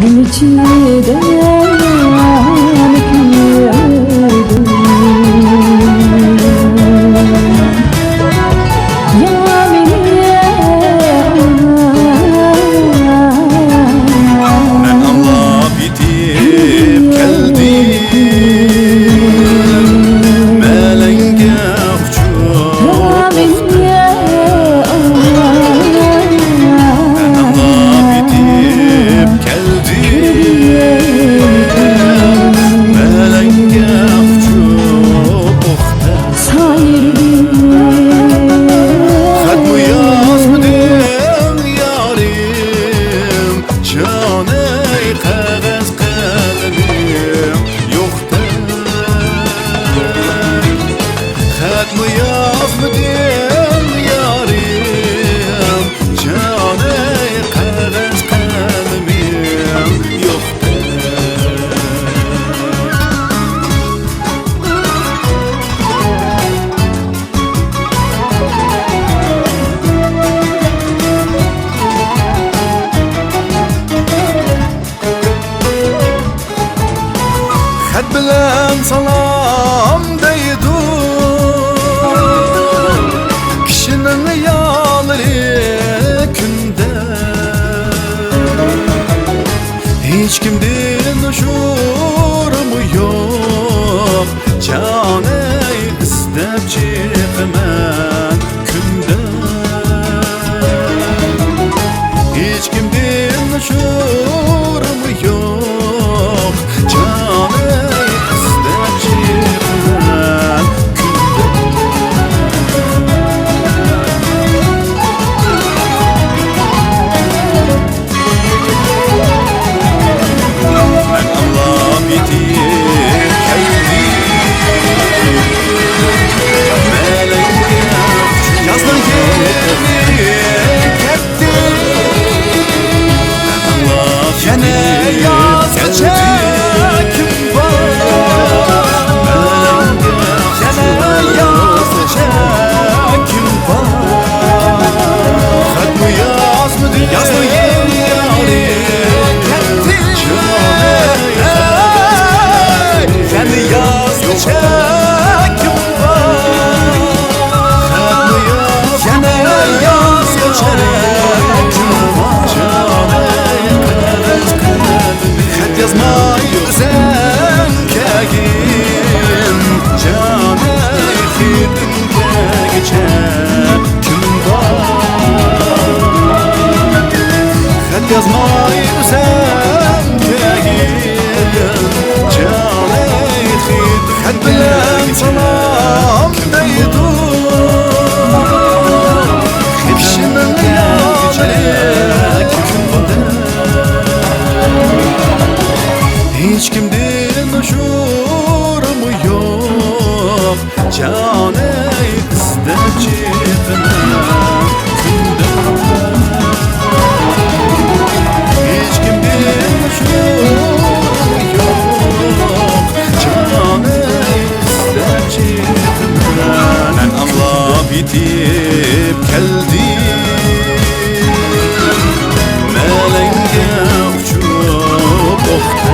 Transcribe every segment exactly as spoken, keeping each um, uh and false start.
ئىچىدە كۈيلىدىم. يا مېنى مەن ئاڭلاپ يېتىپ كەلدىم. مەلەڭگە ئۇچۇپ مەن ئاڭلاپ يېتىپ كەلدىم. مەلەڭگە ئۇچۇپ ئوقتە سايرىدىم. خەتمۇ يازمىدىڭ يارىم، جانەي قەغەز قەلىمىم يوق. خەتمۇ يازمىدىم يارىم، جانەي قەغەز قەلىمىم يوق. خەت بىلەن سالام دەيدۇ كىشىنىڭ يارلىرى كۈندە. ھېچكىمدىن ئۇچۇرمۇ يوق، جانەي ئىزدەپ چىقىمەن كۈندە. ھېچكىمدىن ئۇچۇرمۇ يوق، جانەي ئىزدەپ چىقىمەن كۈندە. مەن ئاڭلاپ يېتىپ كەلدىم. مەلەڭگە يازنىڭ يېرى كەتتى. مەن ئاڭلاپ يەنە يېتىپ يازغىچە كەلدىم. كۈن بار. مەلەڭگە يەنە يازغىچە كۈن بار. خەتمۇ يازمىدىم يارىم، كەتتى. يەنە يازغىچە كۈن بار. يەنە يازغىچە كۈن بار. خەت يازماي ئۆزۈڭ كەلگىن، جانەي خېتىڭ كەلگۈچە كۈن بار. خەت يازماي ئۆزۈڭ كەلگىن، جانەي خېتىڭ، خەت بىلەن سالام دەيدۇ كىشىنىڭ يارى كۈندە. ھېچكىمدىن ئۇچۇرمۇ يوق، جانەي ئىزدەپ چىقىمەن كۈندە. ھېچكىمدىن ئۇچۇرمۇ يوق، جانەي ئىزدەپ چىقىمەن. مەن ئاڭلاپ يېتىپ كەلدىم، مەلەڭگە ئۇچۇپ ئوقتە.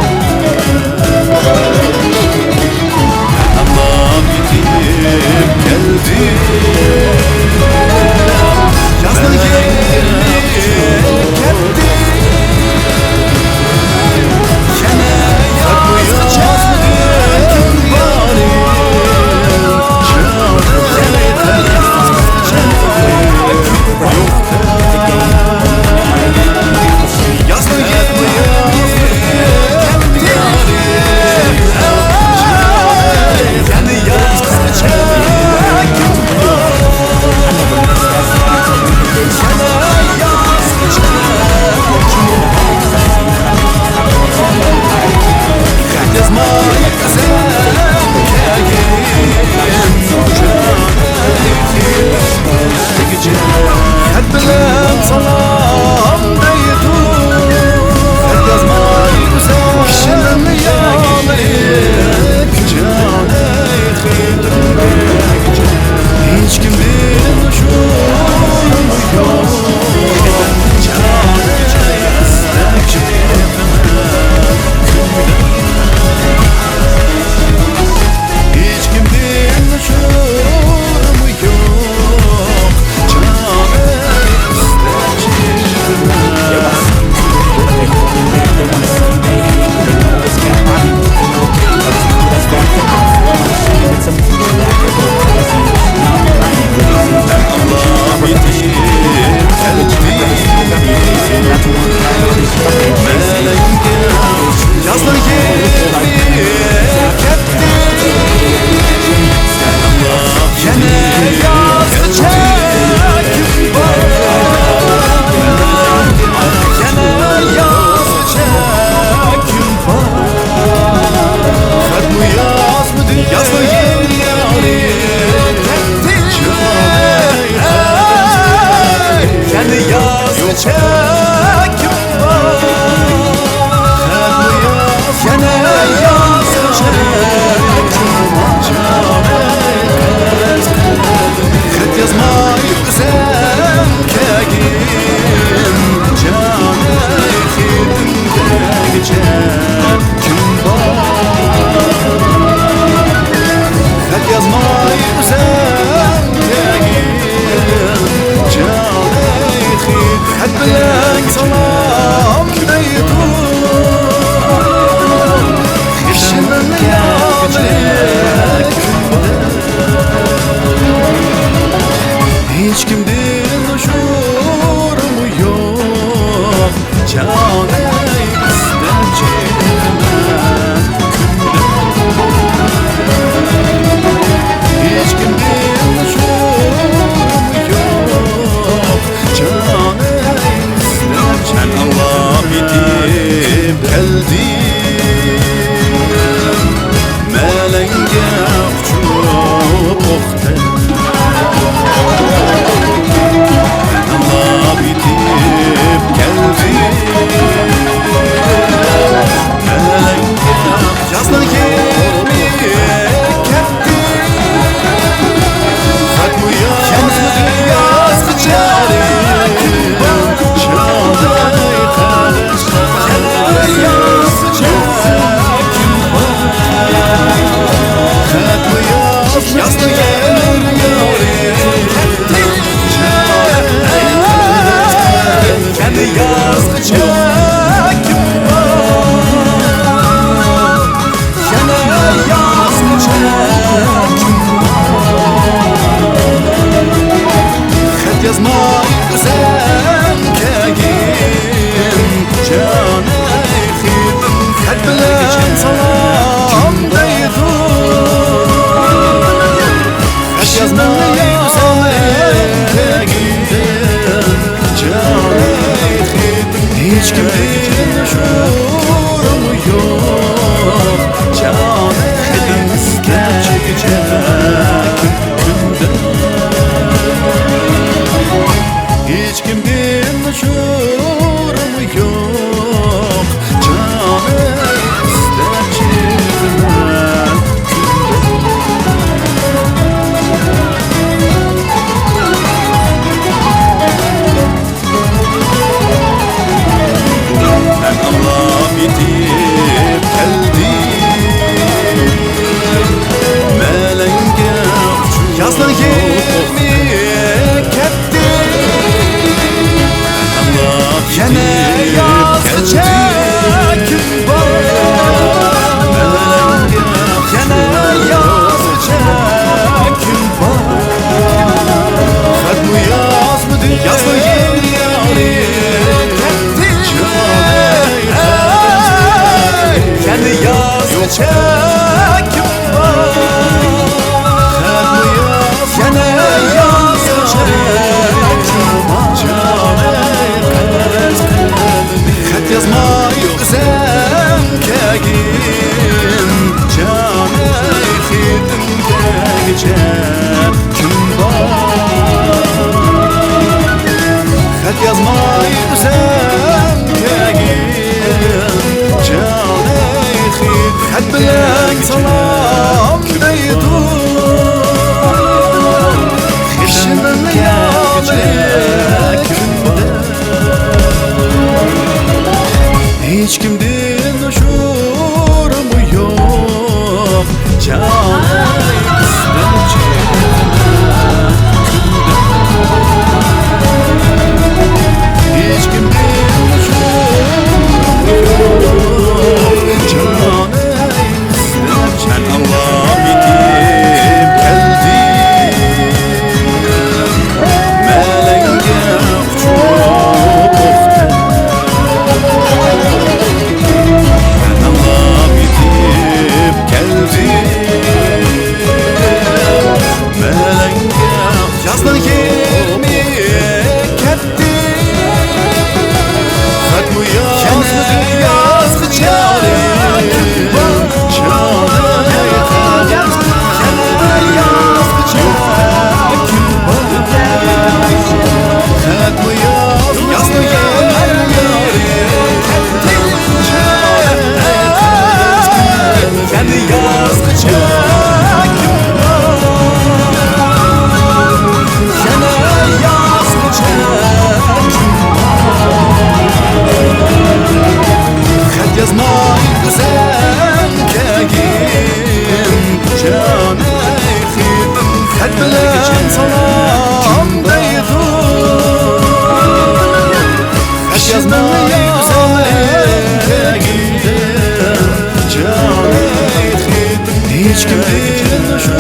ھېچكىمدىن شورۇم يوق، جانىم، خېتىم ئىستەپ كېچە كۈندە. ھېچكىمدىن شورۇم يوق، جانىم، ئىستەپ كېلىمەن كۈندە. مەن ئاڭلاپ يېتىپ كەلدىم، مەلەڭگە ئۇچۇپ. يازنىڭ يېرىمى كەتتى، مەن ئاڭلاپ يەنە يېتىپ يازغىچە كەلدىم. كۈن بار. يەنە يازغىچە كۈن بار. خەتمۇ يازمىدىم. يازنىڭ يېرىمى كەتتى. يەنە يازغىچە كۈن بار. يەنە يازغىچە كۈن بار. خەت يازماي ئۆزۈم كەلگىن، جانىم، خېتىم كەلگىچە كۈن بار. خەت يازماي ئۆزۈم كەلگىن، جانىم، خېتىم، خەت بىلەن سالام دەيدۇ. خېتىم كەلگىچە كۈن بار. ھېچكىمدىن شورۇم يوق، جانىم، ئىستەپ كېلىمەن كۈندە. ھېچكىمدىن شورۇم يوق، جانىم، ئىستەپ. مەن ئاڭلاپ يېتىپ كەلدىم، مەلەڭگە ئۇچۇپ توختىدىم. مەن ئاڭلاپ يېتىپ كەلدىم، مەلەڭگە. يازنىڭ يېرىمى كەتتى. خەتمۇ يازمىدىم. يەنە يازغىچە كۈن بار. يەنە يازغىچە كۈن بار. خەتمۇ يازمىدىم. يازنىڭ يېرىمى كەتتى. يەنە يازغىچە كۈن بار. يەنە يازغىچە كۈن بار. خەت يازماي ئۆزۈم كەلگىن، جانىم، خېتىم، خەت بىلەن سالام دەيدۇ. خەت يازماي ئۆزۈم كەلگىن، جانىم، خېتىم، ھېچكىمدىن شۇ